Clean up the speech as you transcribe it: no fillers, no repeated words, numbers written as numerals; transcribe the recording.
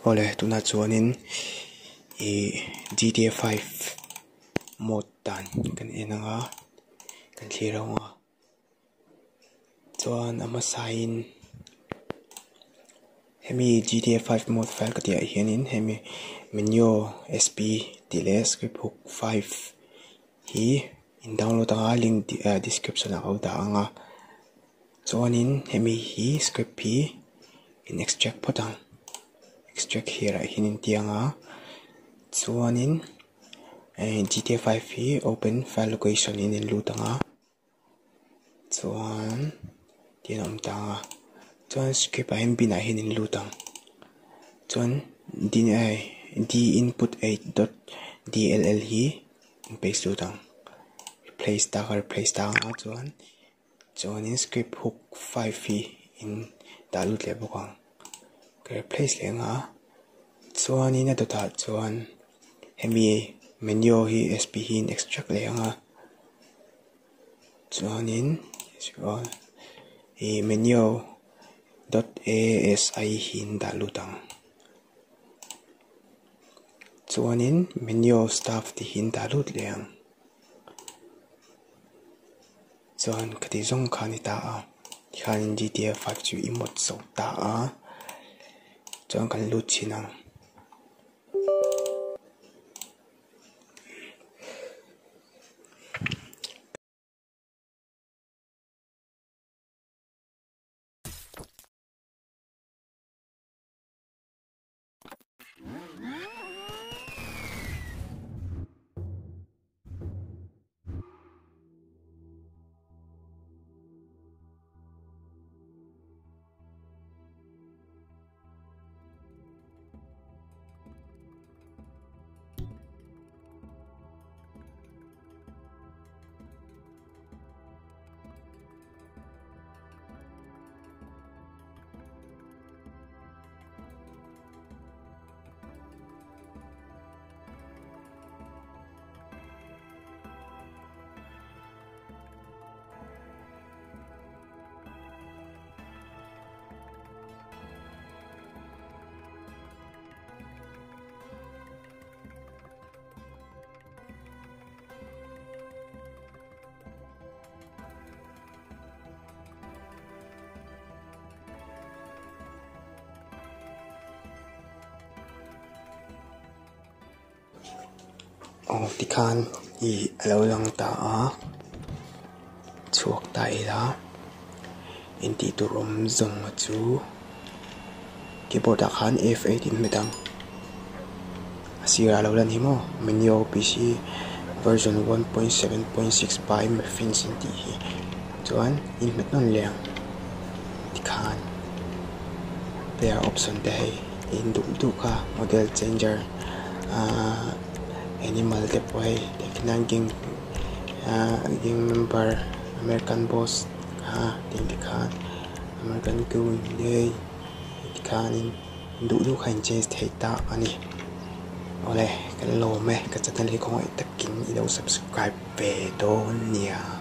Awle tunah chuanin ih GTA 5 mod dan kan en ang a kan thlir ang a chuan a hmasain hemi GTA 5 mod file ka tih ah hianin hemi menu sp tih leh script hook 5 hi in download ang a link description ah ka lo dah ang a. Chuanin hemi hi script hi in extract phawt ang extract here ah hian in ti ang a chuanin eh GTA 5 hi open file location in in lut ang a chuan tihian a awm ta ang a chuan script ah hian bin ah hian in lut ang chuan d input 8 dot dll hi in paste lut ang replace ta ka replace ta ang a chuan. Chuanin script hook 5 hi in dah lut leh bawk ang. Ka replace leh ang a. Chuanin a dawtah chuan hemi menu hi sp hi in extract leh ang a. Chuanin ih menu dot asi hi in dah lut ang. Chuanin menu staff tih hi in dah lut leh ang. Chuan ka tih zawng kha a ni ta a tikhanin GTA 5 chu i mawt zo ta a chuan kan lut chhin ang. Aw tikhan ih a lo lang ta a chhuak ta ila intih tur awm zawng a chu keyboard ah khan F eight in hmet ang a sirah a lo lan hi maw menu PC version 1.7.6 by Muffins intih hi chuan in hmet nawn leh ang tikhan player option te hei in duh duh kha model changer ahh animal te pawh hei tikhian gang ahh gang member american boss kha tih te khan american goon hei tikhanin duh duh kha in change thei ta a ni awle kan lawm e ka channel hi khawngaih takin i lo subscribe ve dawn nia.